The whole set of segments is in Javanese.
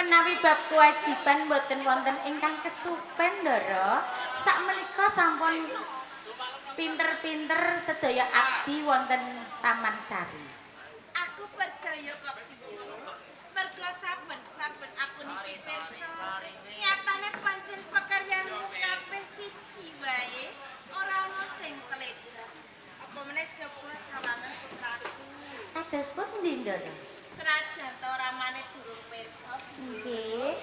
Menawi bab kewajiban mboten wonten ingkang kesupen, Ndara. Sakmenika sampun pinter-pinter sedaya abdi wonten Taman Sari. Aku percaya kok, Biyo. Mergo saben-saben aku niki pirsa, nyatane pancen pekaryanmu kabeh siji wae, ora ana sing teledor. Apa meneh coba sawangan putraku. Kados pundi, Ndara? Senajan to ramane durung pirsa, Nggih.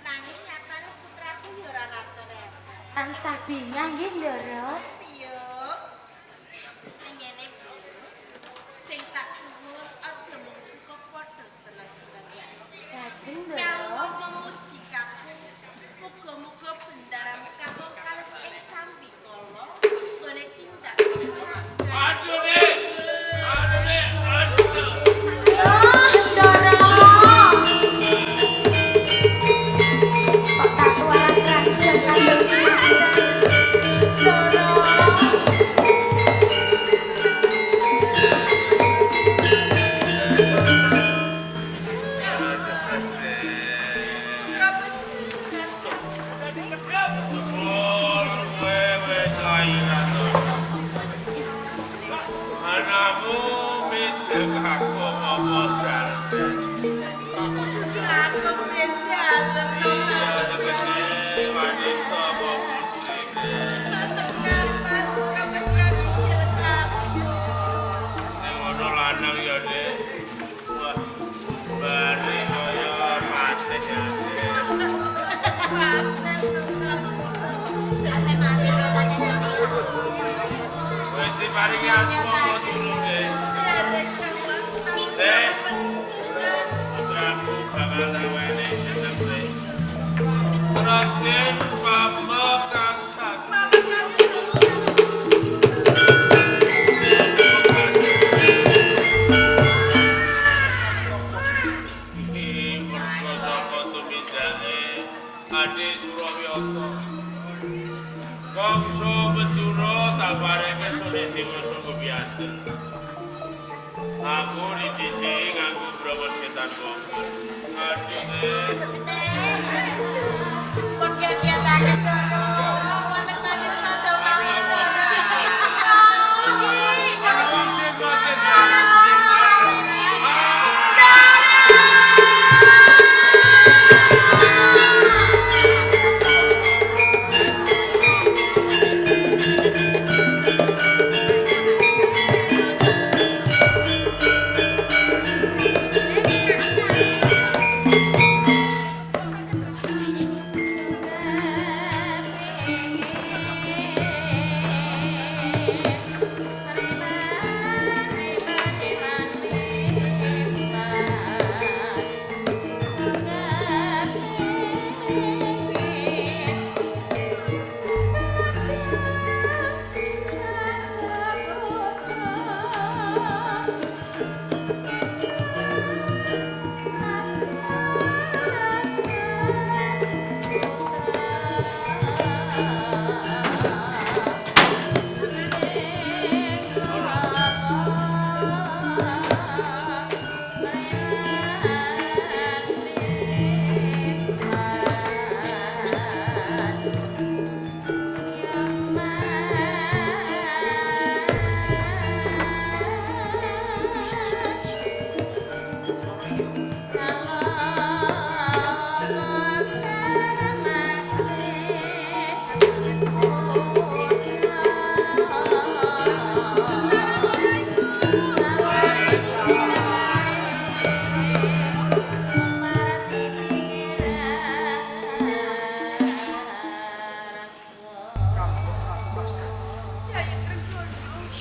Nanging nyatane putraku ya ora rata repot. Tansah bingah nggih, Ndara. Piye? Ning ngene, sing tak suwun aja mung cukup padha seneng-seneng wae. Lajeng, Ndara. Melu memuji kakung, muga-muga bendaramu kakung kalis ing sambikala nggone tindak. Aduh, Nek. Aduh, Nek. Aduh. Oh, Ndara. Kok tak tuaran ranjang kados Ndara. Putra pejuang. Oh, kowe wis lairan to. Anakmu mijil kakung apa jalan? Kakung sing jalan. Iya, tegese wanita apa putri. Kapas kapan mijil kakung. Ning ono lanang ya, Dik. Wah, bari kaya mati ya, Dik. Wis diparingi asma apa durung, Dik? Dik, putraku bakal tak wenehi jeneng, Dik. Raden Pamekasan. Iki mergo saka tumindake Adi Surawiata. Kangsa Madura tak parenge sone Dewa Sangga Biyanten. Aku didhisiki nganggo brama setan bongkol. Aduh, Nek. Pun kiat-kiataken, Ndara. Wonten kanjeng sada mawon, Ndara. Ana wong sing boten ya.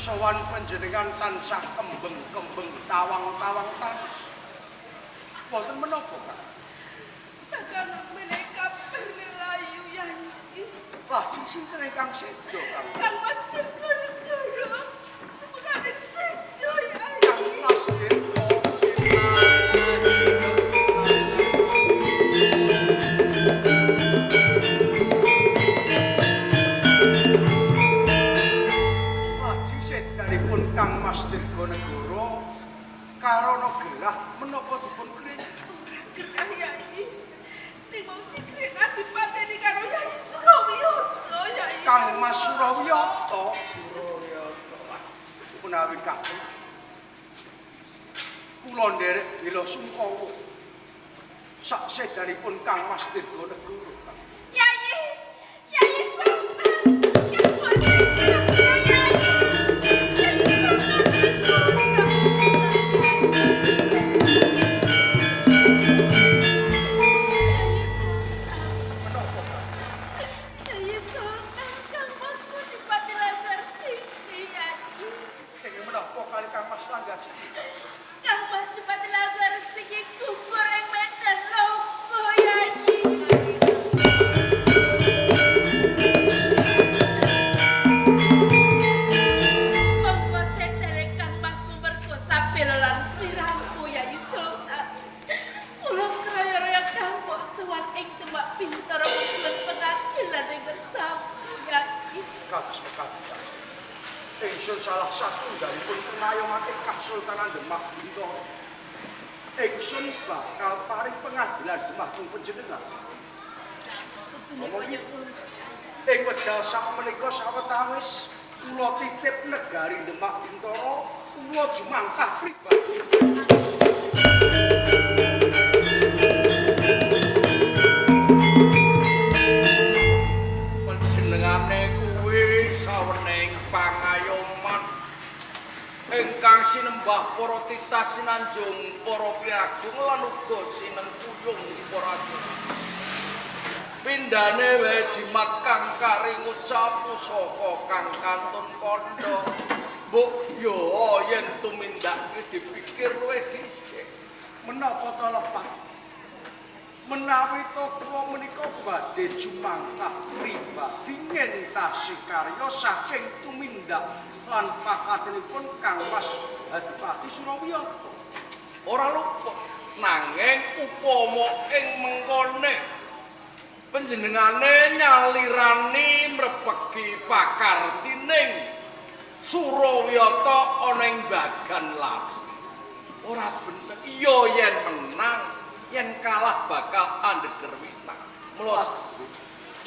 Sowan panjenengan tansah kembeng-kembeng tawang-tawang tanis. Wonten menapa, Kang? Tekan menika berlayu yangi. Lajeng sinten ingkang seda, Kang? Kang Mas Dirgonegoro. Bukan sedo ya. Kang Mas Dirgo. Lajeng sedanipun Kang Mas Dirgonegoro karana gerah menapa dipun kring? Gerah yai. Ning mau dikrena dipateni karo Yai Surawiyata, Yai. Kang Mas Surawiyata. Surawiyata. Menawi kabeh kula nderek bela sungkawa sak sedanipun Kang Mas Dirgonegoro. Yai, Yai Sultan. Ya Yai Sultan, Kang Mas dipati Langgar Siti, Yai. Kenging menapa kali Kang Mas Langgar Siti? Kang Mas dipati Langgar Siti gugur ing medan logo, Yai. Monggo sedherek Kang Mas merkosa bela lan sliramu, Yai Sultan. Kula kraya-raya kang mbok sowan ing Demak Bintara mbuat pengadilan ing ngersamu, Yai. Kados mekaten. Ingsun salah satunggalipun pengayomake Kasultanan Demak Bintara. Ingsun bakal paring pengadilan dumateng panjenengan. Kudune kaya ngono. Ing wekdal sakmenika sawetawis kula titip negari Demak Bintara, kula jumangkah pribadi. Panjenengane kuwi sawening pangayoman ingkang sinembah para titah sinanjung para priagung lan uga sinengkuyung para agung. Pindhane wae jimat kang kari ngucap pusaka kang kantun kandha. Mbok yo yen tumindak kuwi dipikir luwih dhisik. Menapa ta lepat? Menawi ta kula menika badhe jumangkah pribadi ngentasi karya saking tumindak lan pakadenipun Kang Mas Adipati Surawiyata. Ora luput nanging upama ing mengkone panjenengane nyalirani mrepegi pakartining Surawiyata ana ing bagan las. Ora bener. Iya yen menang, yen kalah bakal andheger winang. Mula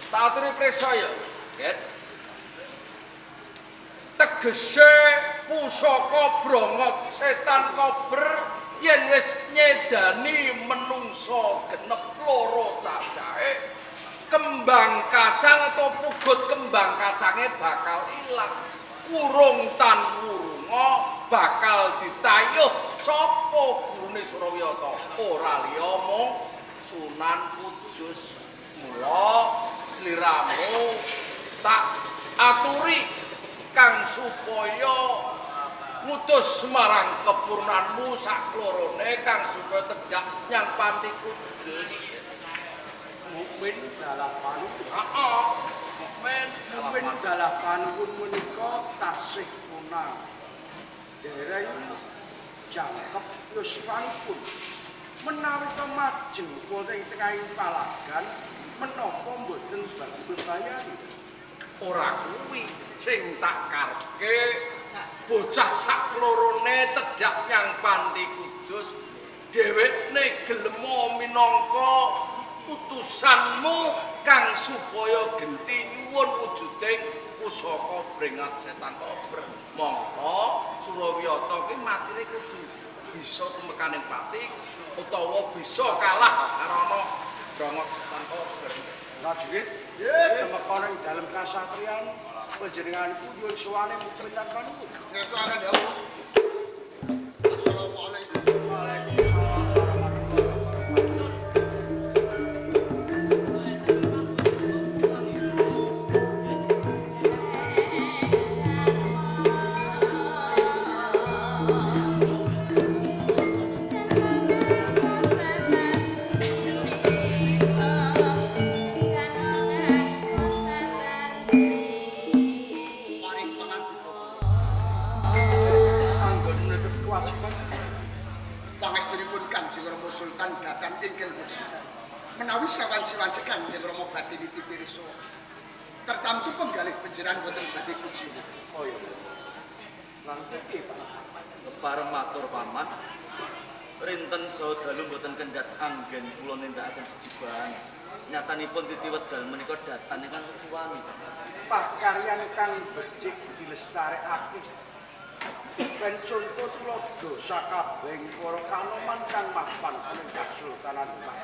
tak aturi prisa ya, Get. Tegese pusaka brongot setan kober yen wis nyedani menungso genep loro cacahe kembang kacang atau pugut kembang kacange bakal ilang, urung tan wurunga bakal ditayuh sapa gurune Surawiyata ora liya mung Sunan Kudus. Mula sliramu tak aturi kang supaya ngutus marang kepurnanmu saklorone kang supaya tedhak nyang Panti Kudus. Mukmin dalah panuwun. Heeh. Mukmin Mukmin dalah panuwun menika tasih punah. Dereng jangkep yuswanipun. Menawi kemajeng wonten ing tengahing palagan menapa mboten badhe bebayani? Ora kuwi sing tak karepke, bocah saklorone tedhak nyang Panti Kudus dhewekne gelem minangka utusanmu kang supaya genti nyuwun wujuding pusaka brengat setan kober. Mongko Surawiyata ki matine kudu bisa tumekaning pati utawa bisa kalah karana brongot setan kober. Prajurit, nggih, temekana ing dalem kasatriyan panjenenganku nyuwun sowane putra ingkang panuwun. Ngestuaken ya. Assalamualaikum. Waalaikumsalam warahmatullahi wabarakatuh. Paring pangandika. Anggon menutup kewajiban. Pangestunipun Kanjeng Rama Sultan datan inggil puji. Menawi sawanci-wanci Kanjeng Rama badhe niti pirsa. Tertamtu penggalih panjenengan boten badhe kuciwa. Oh iya. Lan piye, Pak? Kepareng matur paman. Rinten saha dalu mboten kendhat anggen kula nindakaken jejibahan. Nyatanipun titi wekdal menika datan ingkang suciwani, Paman. Pakaryan kang becik dilestarekake. Ben conto tuladha sakabehing para kanoman kang mapan ing Kasultanan Demak.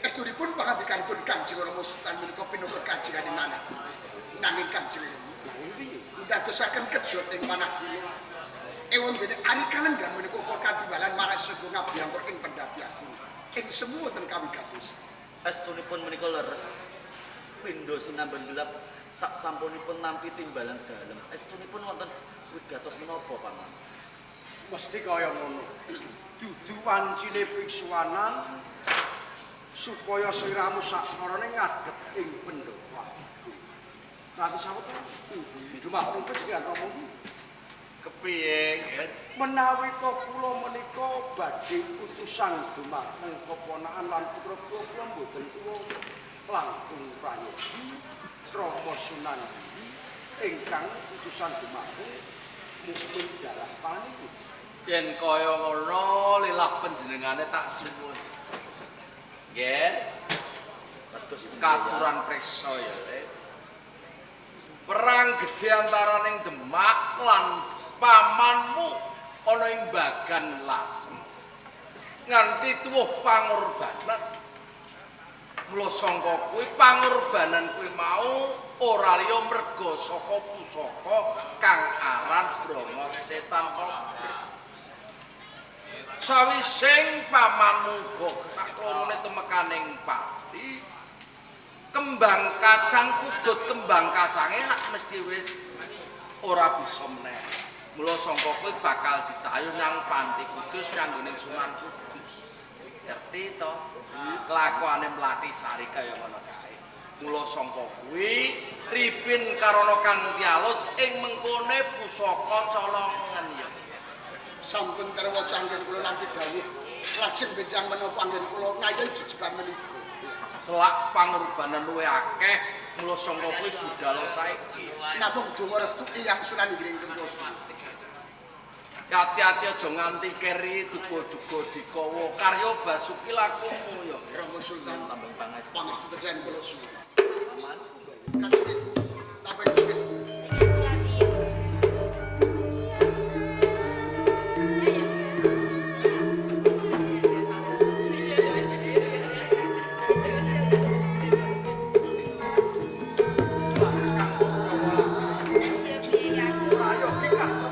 Estunipun pangandikanipun Kanjeng Rama Sultan menika pinungkut kanjengane manah. Nanging Kanjeng Rama Nanging piye? ndadosaken kejot ing manah kula. Ewon dene ari kalenggan menika uga katimbalan marang sega ngabiyangkara ing pendhapi agung. Ing semu wonten kawigatos. Estunipun menika leres. Pindha sinamben gelap sak sampunipun nampi timbalan dalem. Estunipun wonten wigatos menapa, Paman? Mesti kaya ngono. Dudu wancine piksuwanan supaya sliramu sakmarane ngadhep ing pendhapa agung. Nanti sawet dumateng panjenengan Rama. Kepiye, nggih? Menawi ta kula menika badhe utusan dumateng keponakan lan putra kula kula mboten tuwa langkung prayogi Rama Sunan Giri ingkang utusan dumateng mukmin darah paniku. Yen kaya ngono lilah panjenengane tak suwun. Nggih. Kados Katuran prisa ya, Le. Perang gedhe antaraning Demak lan pamanmu ana ing Bagan Lasem. Nganti tuwuh pangorbanan. Mula sangka kuwi pangorbanan kuwi mau ora liya merga saka pusaka kang aran Brama Setan Kober. Sawising pamanmu uga saklorone temekaning pati, kembang kacang kugut kembang kacange hak mesti wis ora bisa meneh. Mula sangka kuwi bakal ditayuh nang Panti Kudus nyanggone Sunan Kudus. Ngerti to? Kelakuane Mlati Sari kaya ngono kae. Mula sangka kuwi ripin karana kang alus ing mengkone pusaka colongen ya. Sampun terwaca anggen kula nampi dawuh. Lajeng benjang menapa anggen kula ngayohi jejeban menika. Selak pangorbanan luwih akeh, mula sangka kuwi budal saiki. Namung donga restu Eyang Sunan Giri ingkang kula suwun. Hati-hati aja nganti keri duga-duga dikawa karya Basuki lakumu ya. Rama Sultan tambeng pangestu. Pangestu tejan kula suwun. Paman. Kanjeng Ibu tambeng pangestu. Prayogi kang